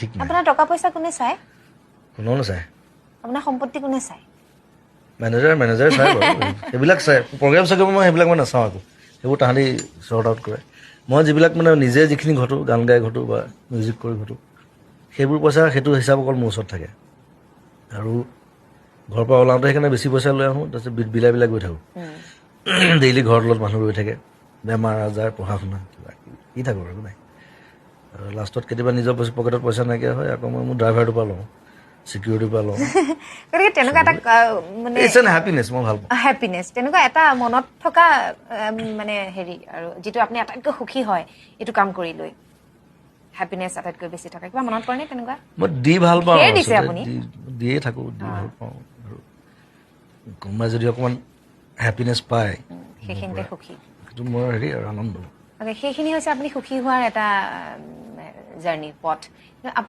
ঠিক নাই। আপোনাৰ টকা পইচা কোনে চায়? কোনেও নাচায়। আপোনাৰ সম্পত্তি কোনে চায়? মেনেজাৰ চাই বাৰু, সেইবিলাক চাই। প্ৰগ্ৰেম চগ্ৰেম মই সেইবিলাক মই নাচাওঁ একো, সেইবোৰ তাহাঁতি চৰ্ট আউট কৰে। মই যিবিলাক মানে নিজে যিখিনি ঘটো, গান গাই ঘটো বা মিউজিক কৰি ঘটো, সেইবোৰ পইচা, সেইটো হিচাপ অকল মোৰ ওচৰত থাকে। আৰু ঘৰৰ পৰা ওলাওঁতে সেইকাৰণে বেছি পইচা লৈ আহোঁ। তাৰপিছত বিলাই বিলাই গৈ থাকোঁ ডেইলি। ঘৰত লগত মানুহ ৰৈ থাকে, বেমাৰ আজাৰ, পঢ়া শুনা, কিবা কিবি দি থাকোঁ আৰু নাই। আৰু লাষ্টত কেতিয়াবা নিজৰ পইচা, পকেটত পইচা নাইকিয়া হয়, আকৌ মই মোৰ ড্ৰাইভাৰটোৰ পৰা লওঁ, চিকিউৰিটিৰ পৰা লওঁ। গতিকে তেনেকুৱা এটা মানে It's an happiness, মই ভাল পাওঁ। হেপিনেছ, তেনেকুৱা এটা মনত থকা মানে হেৰি আৰু যিটো আপুনি আটাইতকৈ সুখী হয় এইটো কাম কৰি লৈ, হেপিনেছ আটাইতকৈ বেছি থকা, কিবা মনত পৰেনে তেনেকুৱা? মই দি ভাল পাওঁ। ধেৰ দিছে আচলতে আপুনি। দিয়ে থাকোঁ, দি ভাল পাওঁ। আৰু কোনোবাই যদি অকণমান হেপিনেছ পায়, সেইখিনিতে সুখী। সেইটো মোৰ হেৰি আৰু আনন্দ। অ'কে, সেইখিনি হৈছে আপুনি সুখী হোৱাৰ এটা জাৰ্ণি, পথ। কিন্তু